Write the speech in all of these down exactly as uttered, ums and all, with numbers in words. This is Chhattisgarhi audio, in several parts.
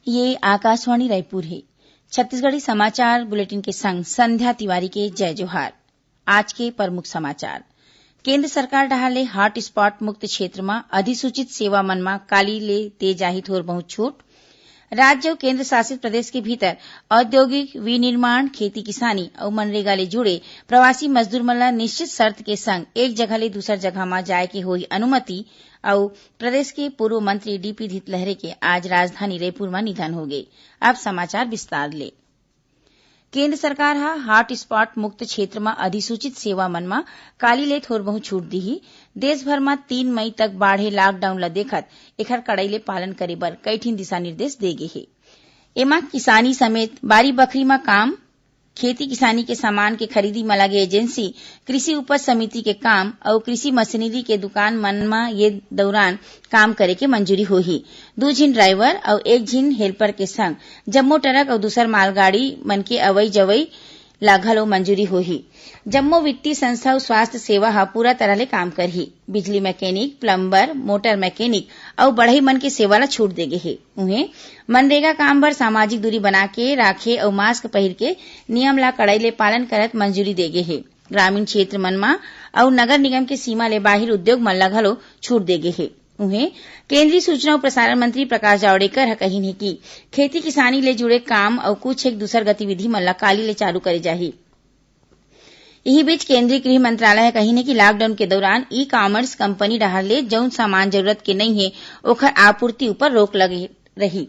ये आकाशवाणी रायपुर हे। छत्तीसगढ़ी समाचार बुलेटिन के संग संध्या तिवारी के जय जोहार। आज के प्रमुख समाचार। केंद्र सरकार डहार ले हॉटस्पॉट मुक्त क्षेत्र म अधिसूचित सेवा मन म काली ले दे जाही थोर बहुत छूट। राज्य अउ केंद्र शासित प्रदेश के भीतर औद्योगिक विनिर्माण, खेती किसानी अउ मनरेगा ले जुड़े प्रवासी मजदूर मन ल निश्चित शर्त के संग एक जगह ले दूसर जगह म जाय के होही अनुमति। अउ प्रदेश के पूर्व मंत्री डीपी धितलहरे के आज राजधानी रायपुर म निधन होगे। अब समाचार विस्तार ले। केंद्र सरकार ह हॉटस्पॉट मुक्त क्षेत्र म अधिसूचित सेवा मन म काली ले थोर बहुत छूट दीही। देश भर म तीन मई तक बाढ़े लॉकडाउन ल देखत एखर कड़ाई ले पालन करे बर कई ठिन दिशा निर्देश दे गे हे। एमा किसानी समेत बारी बखरी म काम, खेती किसानी के सामान के खरीदी म लगे एजेंसी, कृषि उपज समिति के काम अउ कृषि मशीनरी के दुकान मन म ये दौरान काम करे के मंजूरी होही। दू झिन ड्राइवर अउ एक झिन हेल्पर के संग जम्मो ट्रक अउ दूसर मालगाड़ी मन के अवई जवई ला घलो मंजूरी होही। जम्मो वित्तीय संस्था अउ स्वास्थ्य सेवा ह पूरा तरह ले काम करही। बिजली मैकेनिक, प्लम्बर, मोटर मैकेनिक अउ बढ़ई मन के सेवा ला छूट दे गे हे। उहें, मनरेगा काम बर सामाजिक दूरी बना के राखे अउ मास्क पहिर के नियम ला कड़ाई ले पालन करत मंजूरी दे गे हे। ग्रामीण क्षेत्र मन म अउ नगर निगम के सीमा ले बाहिर उद्योग मन ला घलो छूट दे गे हे। उहें, केंद्रीय सूचना अउ प्रसारण मंत्री प्रकाश जावड़ेकर ह कहिन हे कि खेती किसानी ले जुड़े काम अउ कुछ एक दूसर गतिविधि मन ला काली ले चालू करे जाही। इही बीच केंद्रीय गृह मंत्रालय ह कहिन हे कि लॉकडाउन के दौरान ई कॉमर्स कंपनी डहार ले जउन सामान जरूरत के नइ हे, ओखर आपूर्ति ऊपर रोक लगे रही।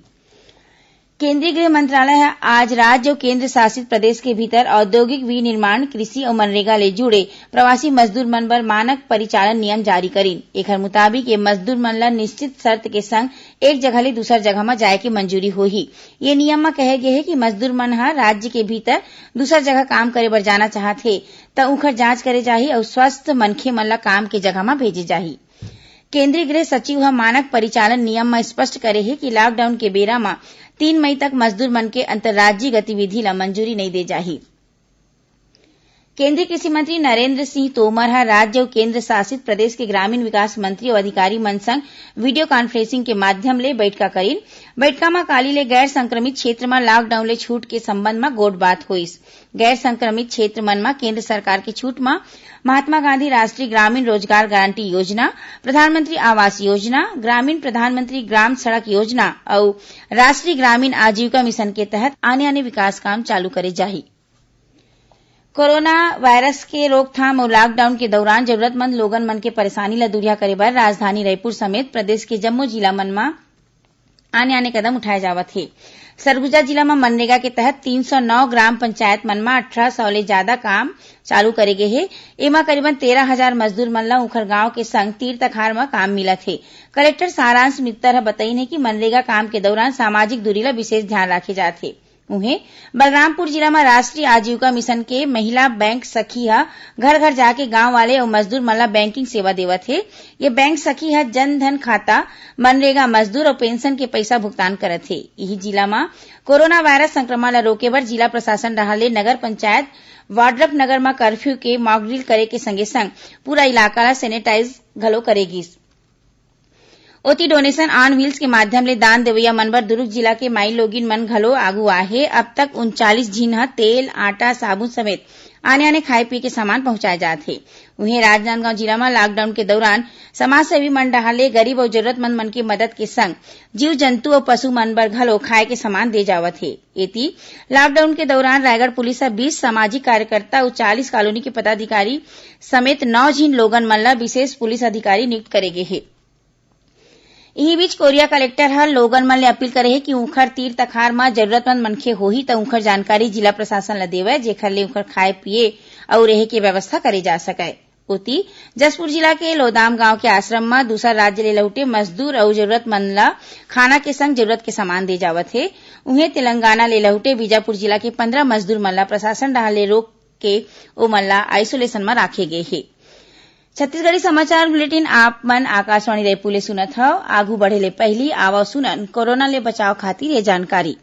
केंद्रीय गृह मंत्रालय ह आज राज्य अउ केंद्र शासित प्रदेश के भीतर औद्योगिक विनिर्माण, कृषि अउ मनरेगा ले जुड़े प्रवासी मजदूर मन बर मानक परिचालन नियम जारी करिन। एखर मुताबिक ये मजदूर मन ल निश्चित शर्त के संग एक जगह ले दूसर जगह म जाय के मंजूरी होही। ये नियम म कहे गे हे कि मजदूर मन ह राज्य के भीतर दूसर जगह काम करे बर जाना चाहत हे, त उंखर जांच करे जाही अउ स्वस्थ मनखे मन ल काम के जगह म भेजे जाही। केंद्रीय गृह सचिव ह मानक परिचालन नियम म स्पष्ट करे हे कि लॉकडाउन के बेरा म तीन मई तक मजदूर मन के अंतर्राज्यीय गतिविधि ल मंजूरी नइ दे जाही। केंद्रीय कृषि मंत्री नरेंद्र सिंह तोमर ह राज्य अउ केंद्र शासित प्रदेश के ग्रामीण विकास मंत्री अउ अधिकारी मन संग वीडियो कॉन्फ्रेंसिंग के माध्यम ले बइठका करिन। बइठका म काली ले गैर संक्रमित क्षेत्र म लॉकडाउन ले छूट के संबंध म गोठबात होइस। गैर संक्रमित क्षेत्र मन म केंद्र सरकार के छूट म महात्मा गांधी राष्ट्रीय ग्रामीण रोजगार गारंटी योजना, प्रधानमंत्री आवास योजना, ग्रामीण प्रधानमंत्री ग्राम सड़क योजना अउ राष्ट्रीय ग्रामीण आजीविका मिशन के तहत आने-आने विकास काम चालू करे जाही। कोरोना वायरस के रोकथाम अउ लॉकडाउन के दौरान जरूरतमंद लोगन मन के परेशानी ल दूरिहा करे बर राजधानी रायपुर समेत प्रदेश के जम्मो जिला मन म आने-आने कदम उठाए जावत हे। सरगुजा जिला म मनरेगा के तहत तीन सौ नौ ग्राम पंचायत मन म अठारह सौ ले जादा काम चालू करे गे हे। एमा करीबन तेरह हजार मजदूर मन ल उंखर गांव के संग तीर तखार म काम मिलत हे। कलेक्टर सारांश मित्तर ह बतईन हे कि मनरेगा काम के दौरान सामाजिक दूरी ल विशेष ध्यान राखे जात हे। उहें, बलरामपुर जिला म राष्ट्रीय आजीविका मिशन के महिला बैंक सखी ह घर-घर जाके गांव वाले अउ मजदूर मन ल बैंकिंग सेवा देवत हे। ये बैंक सखी ह जन धन खाता, मनरेगा मजदूर अउ पेंशन के पइसा भुगतान करत हे। इही जिला म कोरोना वायरस संक्रमण ल रोके बर जिला प्रशासन डहार ले नगर पंचायत वाड्रफ नगर म कर्फ्यू के मॉक ड्रिल करे के संगे-संग पूरा इलाका ल सैनिटाइज घलो करे गिस। ओती, डोनेशन ऑन व्हील्स के माध्यम ले दान देवइया मन बर दुरूग जिला के माईलोगिन मन घलो आगू आए हे। अब तक उनचालीस झिन ह तेल, आटा, साबुन समेत आने-आने खाए-पिए के सामान पहुंचाए जात हे। उहें, राजनांदगांव जिला म लॉकडाउन के दौरान समाजसेवी मन डहार ले गरीब अउ जरूरतमंद मन के मदद के संग जीव जंतु अउ पशु मन बर घलो खाए के सामान दे जावत हे। एती, लॉकडाउन के दौरान रायगढ़ पुलिस ह बीस सामाजिक कार्यकर्ता अउ चालीस कॉलोनी के पदाधिकारी समेत नौ झिन लोगन मन ल विशेष पुलिस अधिकारी नियुक्त करे गे हे। इही बीच, कोरिया कलेक्टर ह लोगन मन ले अपील करे हे कि उंखर तीर तखार म जरूरतमंद मनखे होही, त उंखर जानकारी जिला प्रशासन ल देवय, जेखर ले उंखर खाए-पिए अउ रेहे के व्यवस्था करे जा सकय। ओती, जशपुर जिला के लोदाम गांव के आश्रम म दूसर राज्य ले लहुटे मजदूर अउ जरूरतमंद ल खाना के संग जरूरत के सामान दे जावत हे। उहें, तेलंगाना ले लहुटे बीजापुर जिला के पंद्रह मजदूर मन ल प्रशासन डहार ले रोक के ओमन ल आइसोलेशन म राखे गे हे। छत्तीसगढ़ी समाचार बुलेटिन आप मन आकाशवाणी रायपुर ले सुनत हव। आगू बढ़े ले पहिली आवव सुनन कोरोना ले बचाव खातिर ये जानकारी।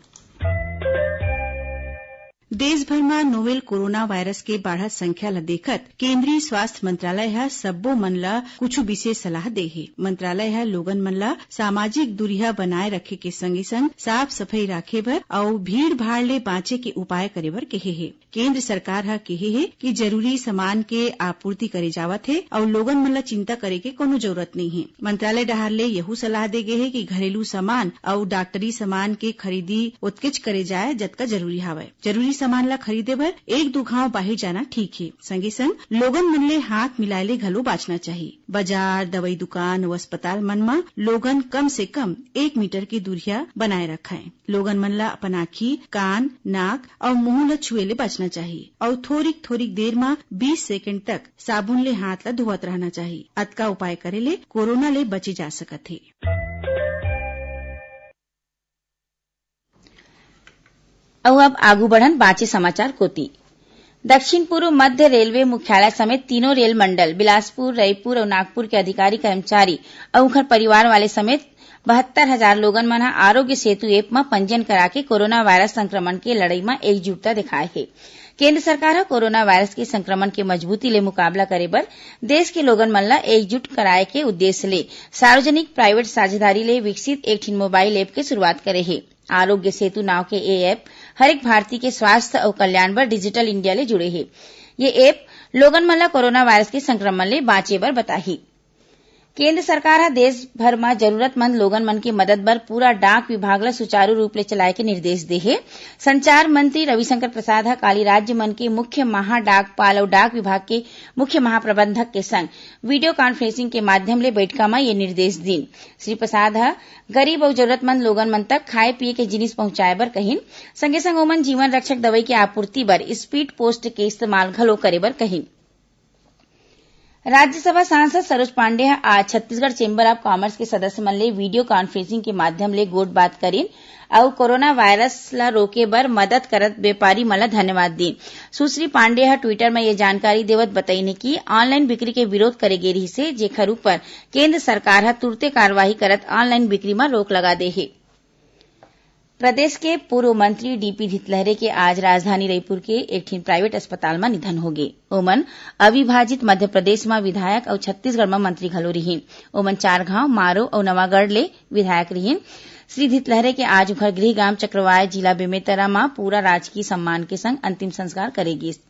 देश भर म नोवेल कोरोना वायरस के बाढ़त संख्या ल देखत केंद्रीय स्वास्थ्य मंत्रालय ह सब्बो मन ल कुछु विशेष सलाह दे हे। मंत्रालय ह लोगन मन ल सामाजिक दूरिहा बनाए रखे के संगे संग साफ सफाई राखे बर अउ भीड़ भाड़ ले बांचे के उपाय करे बर केहे हे। केंद्र सरकार ह केहे हे कि जरूरी सामान के आपूर्ति करे जावत हे अउ लोगन मन ल चिंता करे के कोनो जरूरत नइ हे। मंत्रालय डहार ले यहू सलाह दे गे हे कि घरेलू सामान अउ डॉक्टरी सामान के खरीदी ओतकेच करे जाए, जतका जरूरी हावय। जरूरी सामान ला खरीदे बर एक दू घांव बाहिर जाना ठीक हे। संगे संग लोगन मन ले हाथ मिलाए ले घलो बांचना चाही। बाजार, दवई दुकान अउ अस्पताल मन म लोगन कम से कम एक मीटर के दूरिहा बनाए रखय। लोगन मन ला अपन आंखी, कान, नाक अउ मुंह ल छुए ले बचना चाही अउ थोरिक थोरिक देर म बीस सेकेंड तक साबुन ले हाथ ल धोवत रहना चाही। अतका उपाय करे ले कोरोना ले बचे जा सकत हे। अउ अब आगू बढ़न बांचे समाचार कोति। दक्षिण पूर्व मध्य रेलवे मुख्यालय समेत तीनों रेल मंडल, बिलासपुर, रईपुर अउ नागपुर के अधिकारी, कर्मचारी अउ उंखर परिवार वाले समेत बहत्तर हजार लोगन मन ह आरोग्य सेतु ऐप म पंजीयन करा के कोरोना वायरस संक्रमण के लड़ई म एकजुटता दिखाए हे। केंद्र सरकार ह कोरोना वायरस के संक्रमण के मजबूती ले मुकाबला करे बर देश के लोगन मन ल एकजुट कराए के उद्देश्य ले सार्वजनिक प्राइवेट साझेदारी ले विकसित एक ठिन मोबाइल ऐप के शुरुआत करे हे। आरोग्य सेतु नाव के ए ऐप हर एक भारतीय के स्वास्थ्य अउ कल्याण बर डिजिटल इंडिया ले जुड़े हे। ये ऐप लोगन मन ल कोरोना वायरस के संक्रमण ले बांचे बर बताही। केंद्र सरकार ह देश भर म जरूरतमंद लोगन मन के मदद बर पूरा डाक विभाग ल सुचारू रूप ले चलाए के निर्देश दे हे। संचार मंत्री रविशंकर प्रसाद ह काली राज्य मन के मुख्य महाडाकपाल अउ डाक विभाग के मुख्य महाप्रबंधक के संग वीडियो कॉन्फ्रेंसिंग के माध्यम ले बइठका म ये निर्देश दीन। श्री प्रसाद ह गरीब अउ जरूरतमंद लोगन मन तक खाए पिए के जिनिस पहुंचाए बर कहिन, संगे संग ओमन जीवन रक्षक दवई के आपूर्ति बर स्पीड पोस्ट के इस्तेमाल घलो करे बर कहिन। राज्यसभा सांसद सरोज पांडे ह आज छत्तीसगढ़ चेंबर ऑफ कॉमर्स के सदस्य मन ले वीडियो कॉन्फ्रेंसिंग के माध्यम ले गोठ बात करिन अउ कोरोना वायरस ल रोके बर मदद करत बेपारी मन ल धन्यवाद दीन। सुश्री पांडे ह ट्विटर म ये जानकारी देवत बतईन कि ऑनलाइन बिक्री के विरोध करे गे रिहिस हे, जेखर ऊपर केंद्र सरकार ह तुरते कार्रवाई करत ऑनलाइन बिक्री म रोक लगा दे हे। प्रदेश के पूर्व मंत्री डीपी धितलहरे के आज राजधानी रईपुर के एक ठिन प्राइवेट अस्पताल म निधन होगे। ओमन अविभाजित मध्य प्रदेश म विधायक अउ छत्तीसगढ़ म मंत्री घलो रिहिन। ओमन चार घांव, मारो अउ नवागढ़ ले विधायक रिहिन। श्री धितलहरे के आज उंखर गृह ग्राम चक्रवाय, जिला बेमेतरा म पूरा राजकीय सम्मान के संग अंतिम संस्कार करे गिस।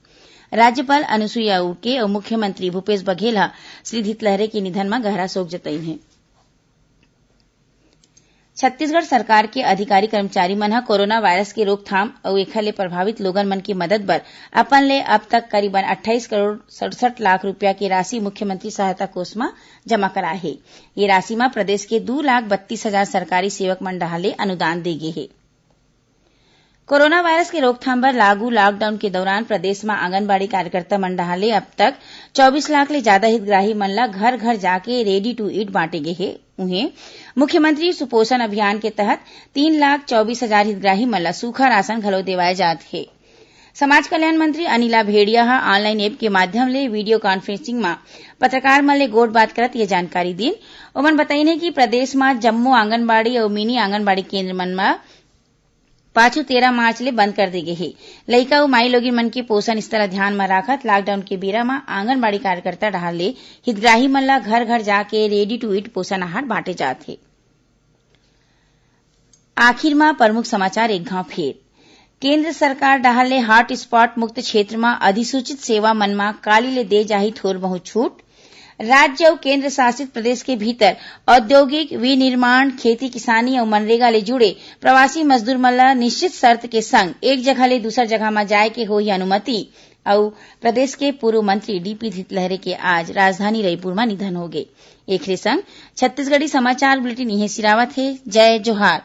राज्यपाल अनुसुईया उइके अउ मुख्यमंत्री भूपेश बघेल ह श्री धितलहरे के निधन म गहरा शोक जतईन हे। छत्तीसगढ़ सरकार के अधिकारी कर्मचारी मन ह कोरोना वायरस के रोकथाम अउ एखर ले प्रभावित लोगन मन के मदद बर अपन ले अब तक करीबन अट्ठाईस करोड़ सड़सठ लाख रुपया के राशि मुख्यमंत्री सहायता कोष म जमा कराए हे। ये राशि म प्रदेश के दू लाख बत्तीस हजार सरकारी सेवक मन डहार ले अनुदान दे गे हे। कोरोना वायरस के रोकथाम बर लागू लॉकडाउन के दौरान प्रदेश म आंगनबाड़ी कार्यकर्ता मन डहार ले अब तक चौबीस लाख ले जादा हितग्राही मन ल घर-घर जाके रेडी टू ईट बांटे गे हे। उहें, मुख्यमंत्री सुपोषण अभियान के तहत तीन लाख चौबीस हजार हितग्राही मन ल सूखा राशन घलो देवाए जात हे। समाज कल्याण मंत्री अनिला भेड़िया ह ऑनलाइन ऐप के माध्यम ले वीडियो कॉन्फ्रेंसिंग म पत्रकार मन ले गोठ बात करत ये जानकारी दीन। ओमन बताइन हे कि प्रदेश म जम्मो आंगनबाड़ी अउ मिनी आंगनबाड़ी केंद्र मन म पाछू तेरह मार्च ले बंद कर दे गे हे। लइका अउ माईलोगिन मन के पोषण स्तर ल ध्यान म राखत लॉकडाउन के बेरा म आंगनबाड़ी कार्यकर्ता डहार ले हितग्राही मन ल घर-घर जाके रेडी टू ईट पोषण आहार बांटे जात हे। आखिर म प्रमुख समाचार एक घांव फेर। केंद्र सरकार डहार ले हॉट स्पॉट मुक्त क्षेत्र म अधिसूचित सेवा मन म काली ले दे जाही थोर बहुत छूट। राज्य अउ केंद्र शासित प्रदेश के भीतर औद्योगिक, विनिर्माण, खेती किसानी अउ मनरेगा ले जुड़े प्रवासी मजदूर मन ल निश्चित शर्त के संग एक जगह ले दूसर जगह म जाए के होही अनुमति। अउ प्रदेश के पूर्व मंत्री डीपी धितलहरे के आज राजधानी रईपुर म निधन होगे। एखरे संग छत्तीसगढ़ी समाचार बुलेटिन इहें सिरावत हे। जय जोहार।